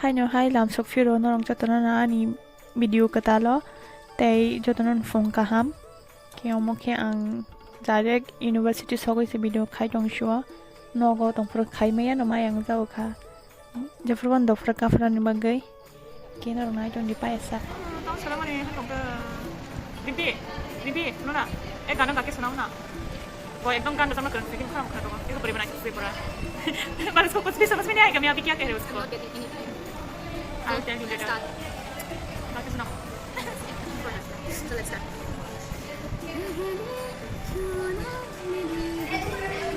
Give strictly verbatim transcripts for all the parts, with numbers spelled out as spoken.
Haino hai lamsok phiro norok jotono no ani video kwtalo tei jotono no phung kaham. Khe omo khe ang direct university sogwi se video khai tong sio. Nogo tongphuru khai maya no maya wng jago kha. Jephuru bo dophra kaphra ni bagwi. Khe norok nai tong di paisa. Tamo salamani hai tongkha. Bibi, bibi, nuna. Eh, gana gake sunao na. Bo ekdom gan rajabna kwrwng, lekin khorang khorang tongo. Eko bari banai sui pura. Baris ko kuch bhi samajh mein nahi aayega, main abhi kya keh rahe ho usko. I'm not getting anything. I will tell you later. Start. Gake sunao. So let's start.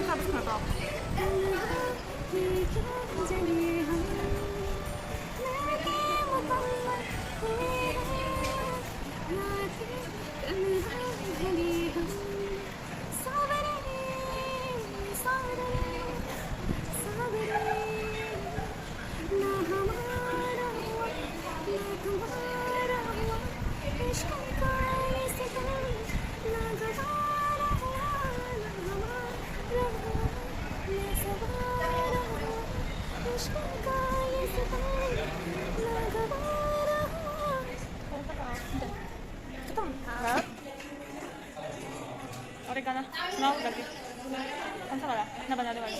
Sabis khorang tongo. Ore gana, no, gati. Kung sa wala, na bana de wala.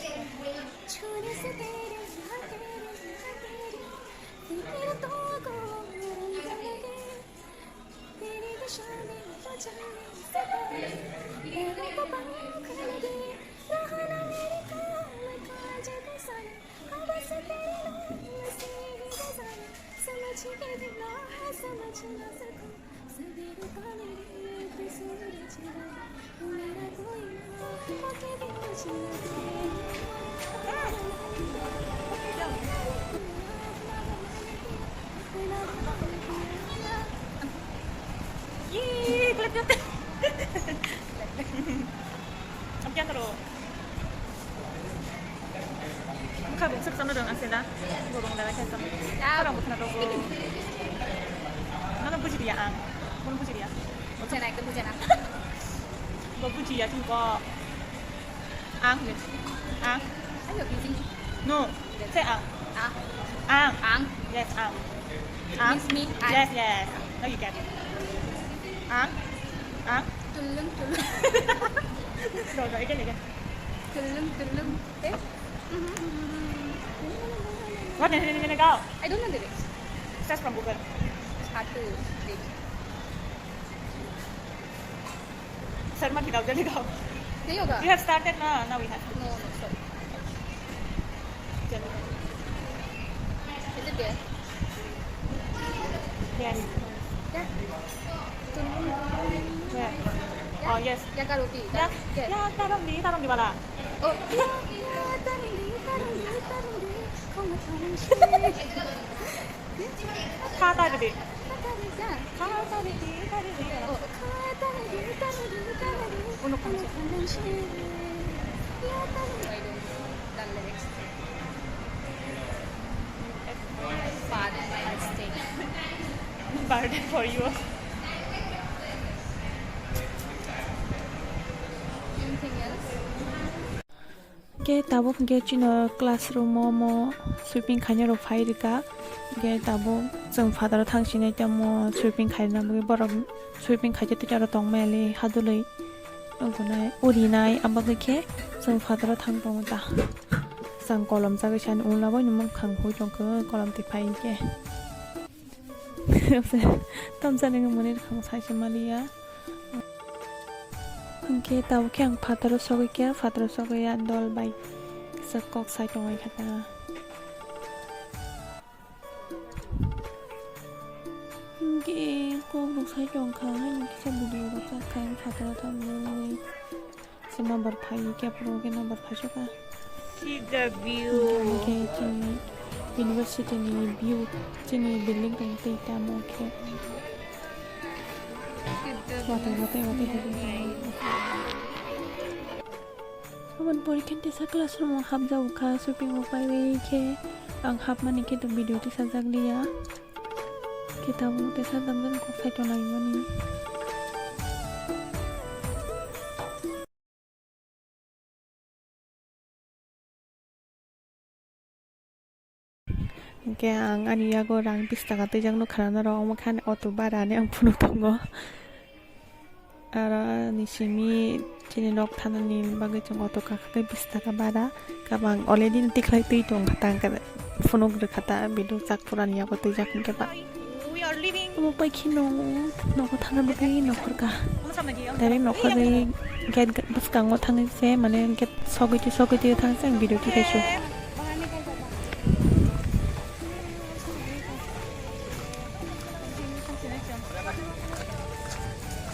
Yee, clap, clap. Ang kya karo? Bwkha bwswk chana dong asena. Borong dara khe chana. Borong bwkhana dogo. Nono buji dia ang. Bono buji dia. Bujana, ekdom bujana. Bo buji ya, twi bo. Ang, ang. Ayo, busy. No, say ang. Ah. Ang. Ang. Yes, ang. It means me, I. Yes, yes. Now you get it. Ang. Ang. Tulung, tulung. No, no, again, again. Tulung, tulung. Eh? What? No, no, no, no, no, go. I don't know the lyrics. Search from Google. It's hard to read. Sharma ki dao, jaldi dao. Nahi hoga. You have started na, now we have to. No, no, sorry. Jaldi. Is it there? Yes. Yeah. Tulung, tulung. Yeah. Yeah. Oh, yes. Ya, karo ki? Yeah. Yes. Yeah, tarong di, tarong di bala. Oh. Ya, ya, tarong di, tarong di, tarong di. Kau mah tarong si. Kha ta ridi. Kha ta ridi, kha ta ridi, kha ta ridi. Oh, kha ta ridi, kha ta ridi, kha ta ridi. Uno kha ta ridi. I don't know the lyrics. Bad mistake. Burden for you. Anything else? Hwnkhe tabuk hwnkhe chini classroom o omo sweeping khainai rok phai rwkha. Hwnkhe tabuk chwng phataro thang sinai tamo sweeping khaina bagwi borok sweeping khaisa tei aro tongmani hadulwi wngkha nai urinai, abagwi khe chwng phataro thang tongo ta. Chwng kolom chagwi sani ulabo nini mwkhang hui tongkha kolom twi phai hwnkhe. Tamsa nini mwnwi rwkha sai se maliya. Hwnkhe tabuk khe ang phataro sogwi khe, phataro sogwi ang dol bai kisa kok sai tongwi kha ta. Hwnkhe kok rok sai tongkha, haino kisa video rok chak kha, ang phataro thangwi. Se number phai khe, phuru khe number phai sukha. See the view. Hwnkhe chini university ni view, chini building tong tei tamo khe. Watwi, watwi, watwi, watwi. Aboni pore khe tesa classroom o hapjagokha, sweeping rok paiwi khe ang hapmani khe to video tisajak liya. Khe tabuk tesa damjani kok sai tonglaimani. Hwnkhe ang ani yago rang bis taka twijak nukha na norok, omo khe ani auto bara hinwi ang phunuk tongo. Aro ani simi chini nok thanani bagwi chwng auto kakha khe bis taka bara. Kabang already tikhlai twi tong kha ta, hwnkhe phunuk rwkha ta, bidu chak purani yago twijak hwnkhe ba. Omo pai kheno nogo thangna bagwi nokhorkha. Direct nokhorwi gate bwskango thangwi se, mane gate sogwi twi sogwi twi thangwi se ang video tikhaisu.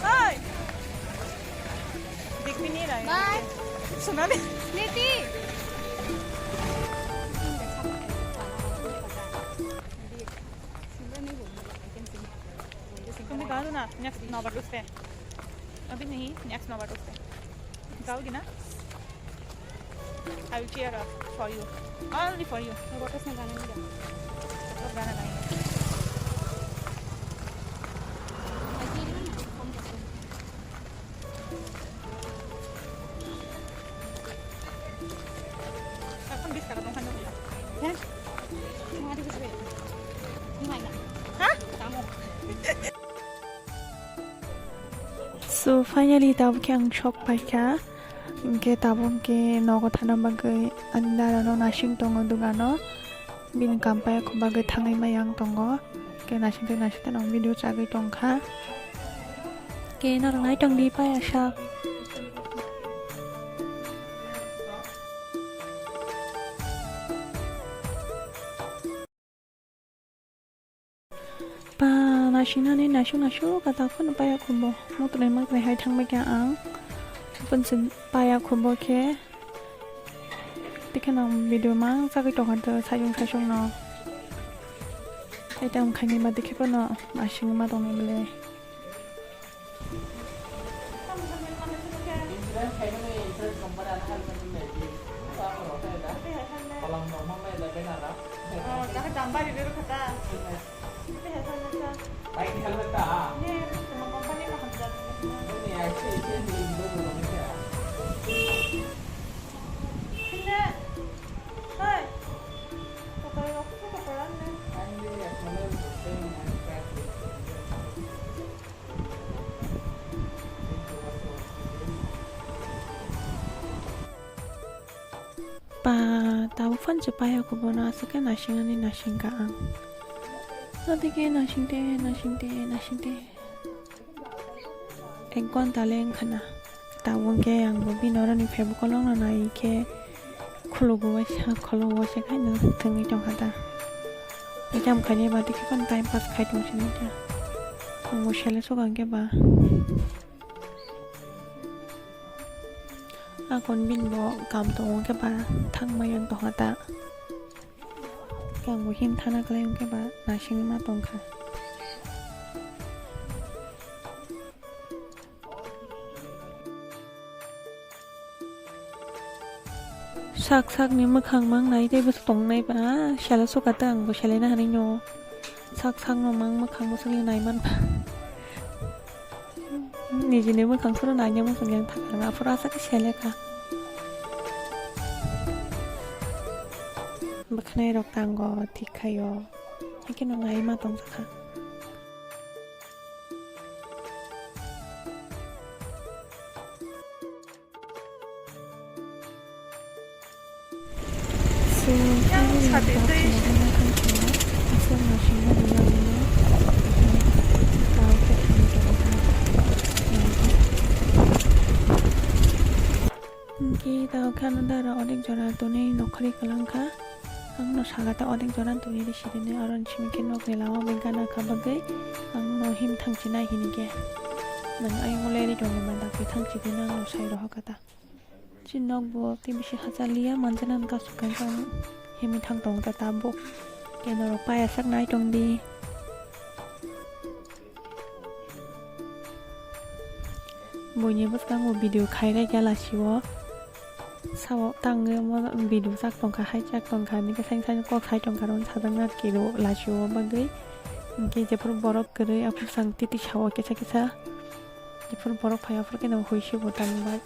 Bye. Niti. तुमने कहा था ना, नेक्स्ट नौबत उस पे। अभी नहीं, नेक्स्ट नौबत उस पे। जाओगी ना? I will cheer up for you. Only for you. वो वापस में गाना नहीं गाना। वो गाना गाएंगे। এখন বিশ টাকা তোমার দোকান। হ্যাঁ? তোমার দিকে যাবে। ঘুমাই না। হ্যাঁ? কামো। So, finally, tabuk khe ang sok paikha. Hwnkhe tabuk khe nogo thana bagwi ani dara no nasing tongo dogano. Bini kampaya kho bagwi thangwi maya ang tongo. Khe naisingtwi naisingtwi ang video chagwi tongkha. Khe norok nai tongdi paya sak. Pa nasingnani nasuk nasuk katak phano paya khubo. Mokrai mokrai hai thangbai kha ang. Phunsi paya khubo khe. Tikhe no video mang chagwi tongkha to sajung sajung no. Eta wngkhaini ma dikhe phano nasingma tongni bwle. Pa, tabuk phano se paya khubo no aswk khe nasingnani nasingkha ang. Notike nasingte, nasingte, nasingte. Ek ghonta le wngkha na. Tabuk khe ang bo bini oroni Facebook kolokno nai khe khulugo waisa, khulugo waisa khaino thwngwi tongkha ta. Ekam khainai ba dikhe phano time pass khai tong sinai ta. Ang bo sele swkang khe ba. Akon bini bo kam tongo khe ba thangmai ang tongkha ta. Khe ang bo him thana kwlai hwnkhe ba naisingwi ma tongkha. Sak sakni mwkhang mang nai tei bwswk tongnai ba, sela suka ta ang bo selena hinwi no. Sak sakno mang mwkhang bwswk le nai man ba. Nijini mwkhang phuru naina muchung yang thang thang aphuru aswk khe selekha. Bwkhwnai rok tango thik khaio. Haikhe no nai ma tongjakha. So, finally, ang vlog khaina thang khaina, aswk no singna rwna rwna, tao khe thani tongo. Hwnkhe tao khe ano dara onek jora tonwi nokhorwi kwlangkha. Ang no saka ta onek jora twi ri siri ni, aro ni simi khe nok ni lama bai gana kha bagwi ang no him thang chinai hini khe. Nang ayung le ri tongo ma dakti thang chini nang no sai rohor kha ta. Chini nok bo tei bisi hachal liya manjana wngkha swkang khe ang himwi thang tongo ta tabuk. Khe norok paya sak nai tong di. Buini bwskango video khai rwkya lasio. Sao tangwi omo video chak tongkha, hai chak tongkha, hwnwi khe saini saini kok sai tongkha, aro sajakna kilo lasio bagwi. Hwnkhe jephuru borok kwrwi aphuru chwng titi sao kisa kisa. Jephuru borok phai aphuru khe no hui se bo tangbai.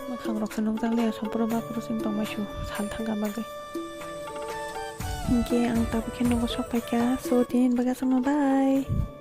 Mwkhang rok se nukjak liya, somporo baphuru chwng tongmai su sal thangkha bagwi. Hinkhe ang tabuk khe nogo sok paikha. So, tini bagwi aswkno bye.